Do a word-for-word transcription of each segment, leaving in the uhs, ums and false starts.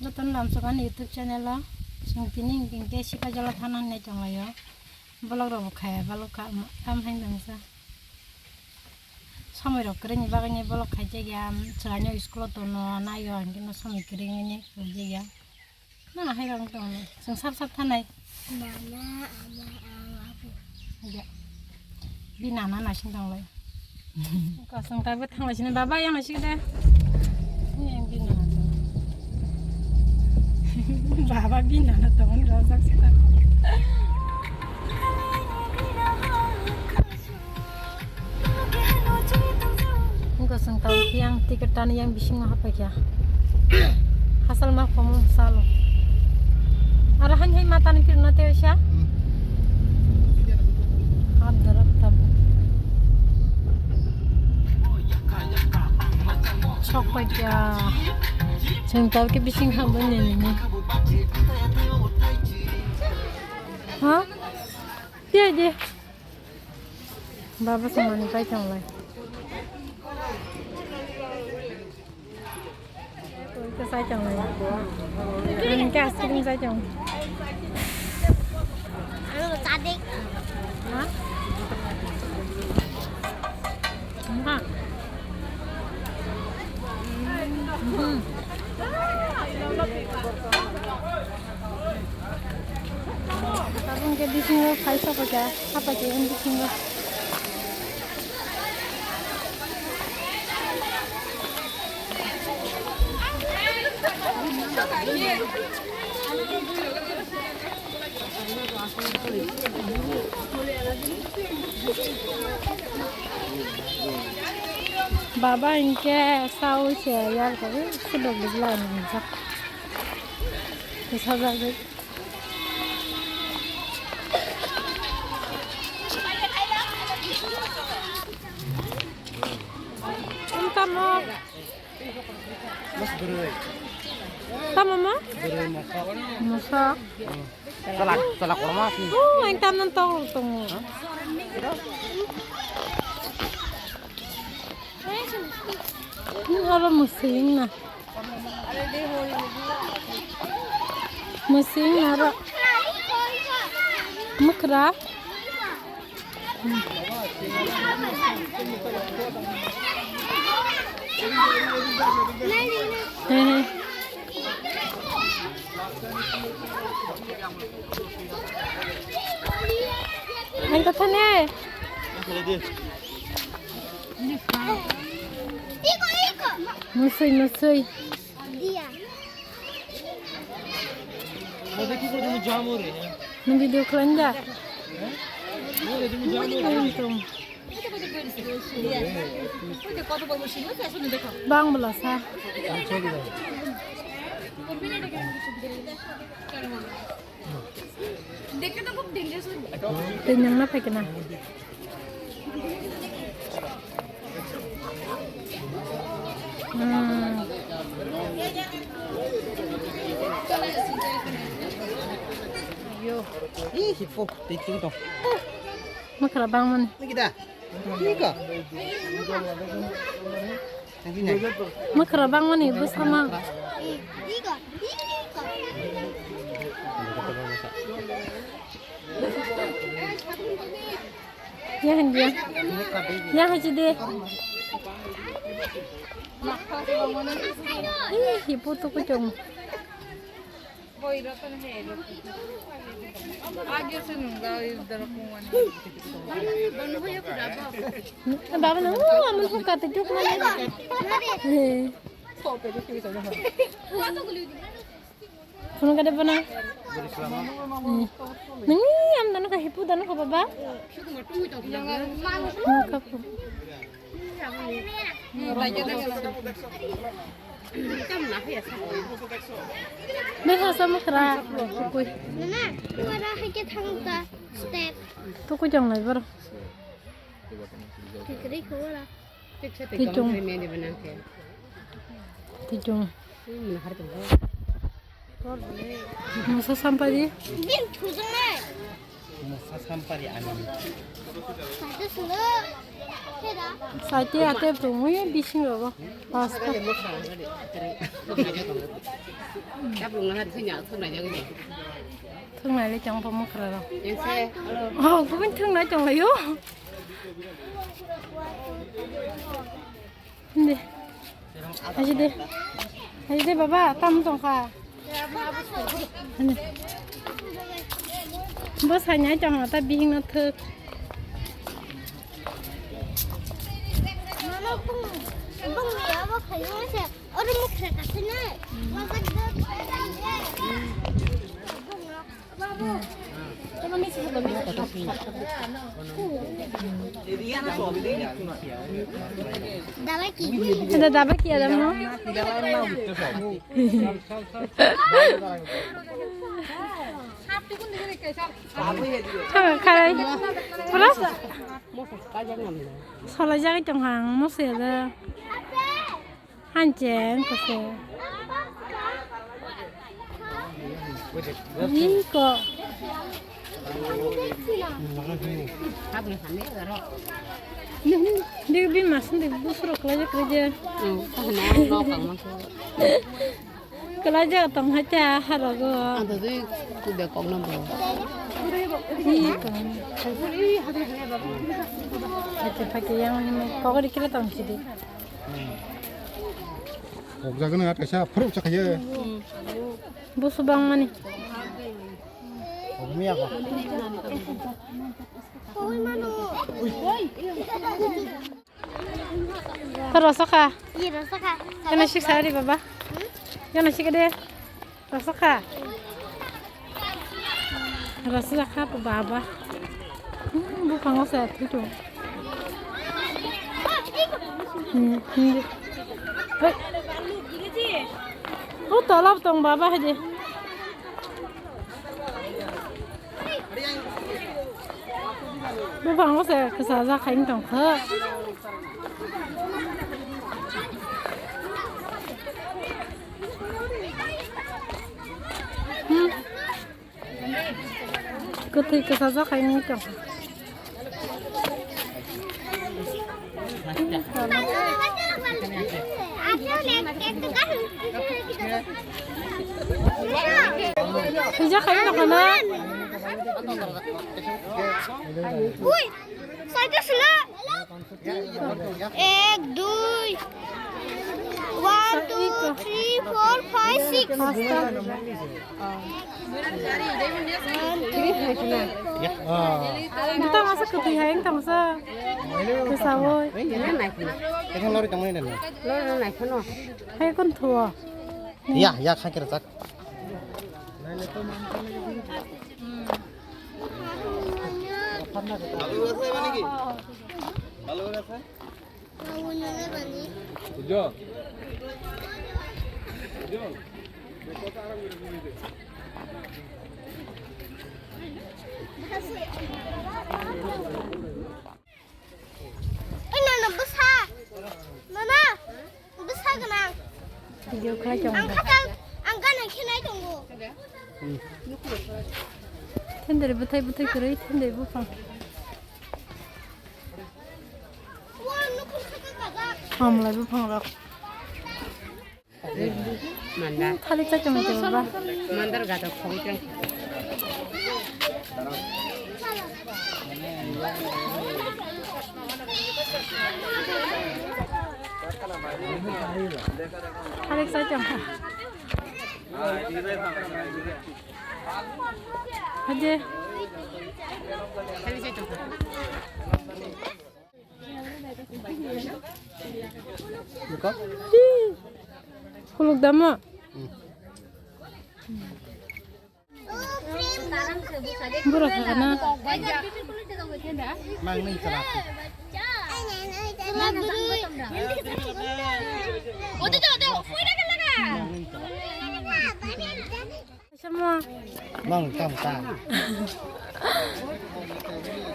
Jotono lamsok ani YouTube channel o. Chwng tini hwnkhe Sipajala thana hinwi tonglaio. Vlog rokbo khaya balukha, tam hai nangsa. Somoi rok kwrwini bagwi ni vlog khaijakya, chwraino school o tongno naio, hinkhe no somoi kwrwini khaijakya. Na hai rok tongno, chwng sap sap thanai. Nana, amai, awa, abu. Bi nana naising tonglai. Kosong tabuk thanglaisini baba yang naising de. Yang bi nana tong. Baba bi nana tong, rojak sita. Wngkha chwng tawkhe yang ticket tani yang bisingo haphaikha. Hachal ma khomo salo. Aro hani hai matani phirna tei oisa? Hap darap tab. Sok paikha. Chwng tawkhe bising hapbai nini. Ha? Dia dia. Baba samani pai tonglai. Ito sai tonglai. Ani ka ice cream sai tong. Ano tadi? Ha? Ha? Hmm. Tabuk hwnkhe bisingo phai sokphaikha, haphaikha bisingo. Baba hinkhe saui se yar kari, sudok bijla nungjak. Sajagwi. Tamo. Tamo mo? Moso. Chalak, chalak korma si. Oh, ang tam nang tong tong. Ini aro musing na. Musing aro. Mukra. Ang kata ne. Musui, musui. Nwng video khlaina da? Nwng tong. Bang bwlasa. Twi nwngno phaikhe na. Hmm. Yo. Ih, hipo, titing to. Mwkhra bangmani. Niki da? Niko. Mwkhra bangmani bwsama. Ya hindia. Ya haji de. Ih, ibu tu kucung. Baba na, oh, amun hukar tu juk mana? He. Phone ka de bana. Nang ni am dano ka hipu dano ka baba. Nang ka pu. Bel hasa makra. Tukui. Mana, mana hai ke thang ka step. Tukui jang lai bor. Tikri ko wala. Tichung. Tichung. Masa sampadi. Masa sampadi ani. Sate ate tongwi bising rogo. Pasta. Thwngnai le chong pa mwkhra rok. Oh, kubun thwngnai tong laio. Hindi. Aji de. Aji de baba, tam tong kha. Hindi. Bo sainai tong ta bihing na thuk. Mama, bung, bung ya, bo khayo se. Oro mukhe kathina. Daba ki? Ada daba ki ada mo? Kharai. Pura. Solai jagai tong hang mo se da. Hanchen kose. Iko. Dik bin masin dik busro kelaje kelaje. Kelaje tong hacha harago. Ada tu kuda kong nambo. Iko. Hacha hacha yang ini kau kau dikira tong sidi. Kokjagano a kaisa phuruk chakhaye. Busu bangmani. Kokmiya ko. Rosakha. Iya, rosakha. Yana sik sari baba. Yana sik de. Rosakha. Rosakha baba. Buphango se athutu. Hmm, hmm. Hei. O tolap tong baba hadi. Buphango se kasa ja khain tong kha. Hmm. Kwthwi kwchajak hai wngwi tong. Thwijak hai wngkha na? Ui, saida sila. Ek, dui. One, two, three, four, five, six. One, two, three, four. Bwtang asa kwthwi hai wng tongsa. Kwsa oi. Lori tongmani nana. Lori nai phano. Hai kon thuo. Ya, ya, kha kira chak. Oi, nono bwsa. Mama, bwsa gwnang. Video khlai tong. Ang khatal, ang gana khenai tongo. Thenderi bwthai bwthai kwrwi, thenderi buphang. Wa, nukun khatal kajak. Hamlai buphang rok. Manda. Thali chai tongwi tongba. Mandar gada khogwi tong. Thali chai tong. Haje. Thali chai tong. Khuluk damo. Borok thangkha na. Mang tam ta.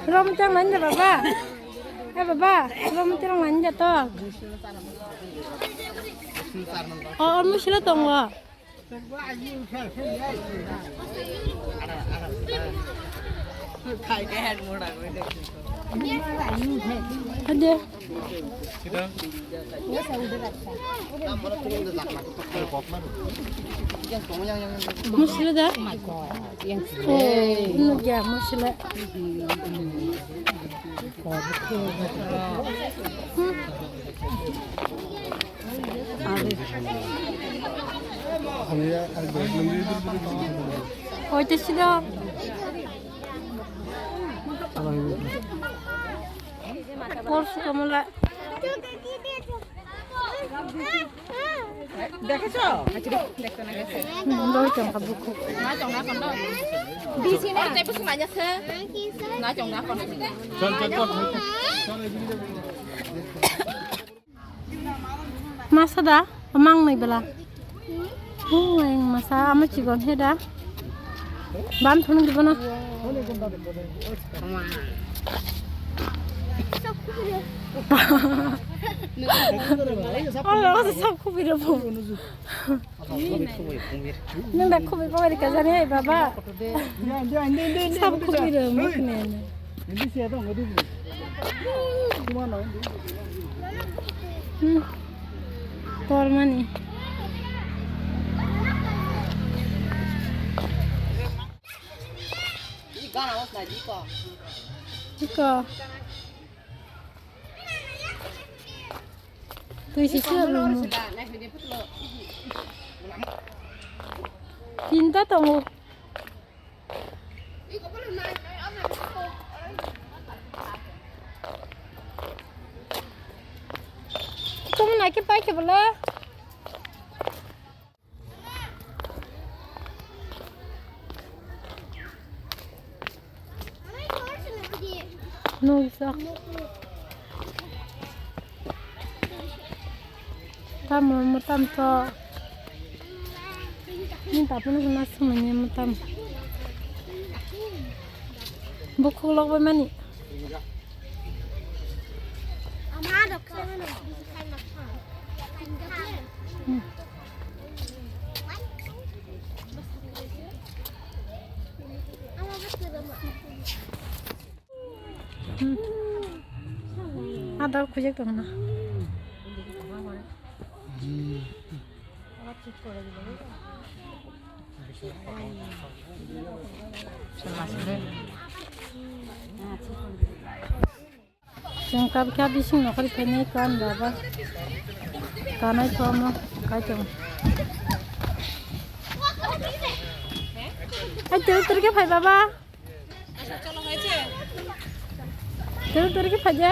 Rom tang nanja baba. Eh baba, rom tang nanja to. Oh, oro sila tongo. Hade. Musila da? Oh, nugya musila. Oito sida. Porsu kamala. দেখেছো? Doi chong ka buku. Na chong na kondo. Bisi na. Oy, tei busu manya se. Na chong na kondo. চল, চল, চল। Masa da, amang nai bela. Oh, yang masa ama chigon he da. Ban thun di bono. Oh, lo sa khu bi ro bo. Nang da khu bi ko ri ka jani hai baba. Sa khu bi ro mo ne. Hmm. Por mani. Iko. Tui si sio lu. Tinta tongo. Kamu naik ke pakai bela. Nungsa. Tamo mo tam to. Ni tapno huna sumani mo tam. Bukhuk lok bai mani. Hmm. Hmm. Ada kujak tong na. Chwng kabkha bising nokol khainai kan baba. Kanai thomo kaichwng. Ai, turu turu khe phai baba. Turu turu khe phai de.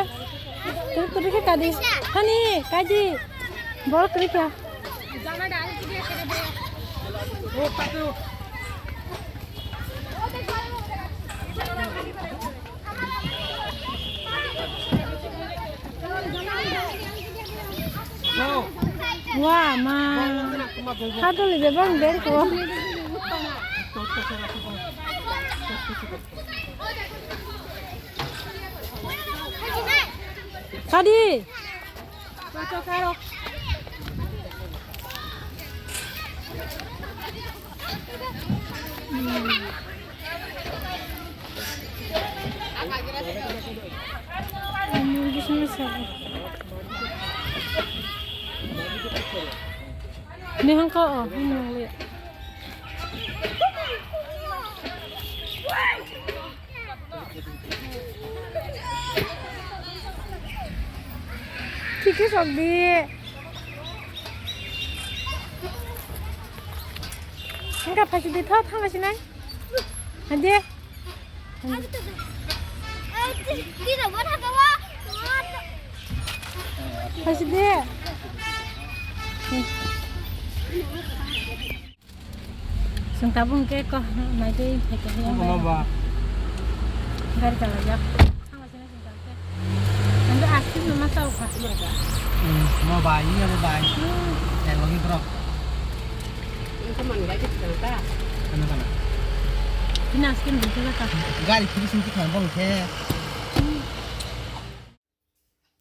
Turu turu khe kadi. Hani, kadi. Bol turu khe. Wa ma. Hadoli bebang bengko. Kadi. Ni hangko, oh, ini yang lihat. Kiki sok di. Enggak pasti di thot thang sini. Aja. Pasti di. Chwng tabuk hwnkhe kok naitwi phaikha. Omo ba. Gari chalaijak. Ang ice cream no ma chao kha. Hmm, mo bai, iya mo bai. Hmm. Yang lagi bro. Ini kan mana lagi kita? Kana kana? Ini ice cream dito na ka. Gari kiri sini kan bol khe.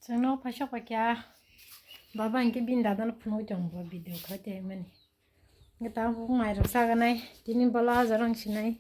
Chwngno phaisok paikha. Baba hwnkhe bini dadano phunugwi tongo video khlai tongmani. Hwnkhe tabuk mairok chaganai. Tini bola aja rang sinai.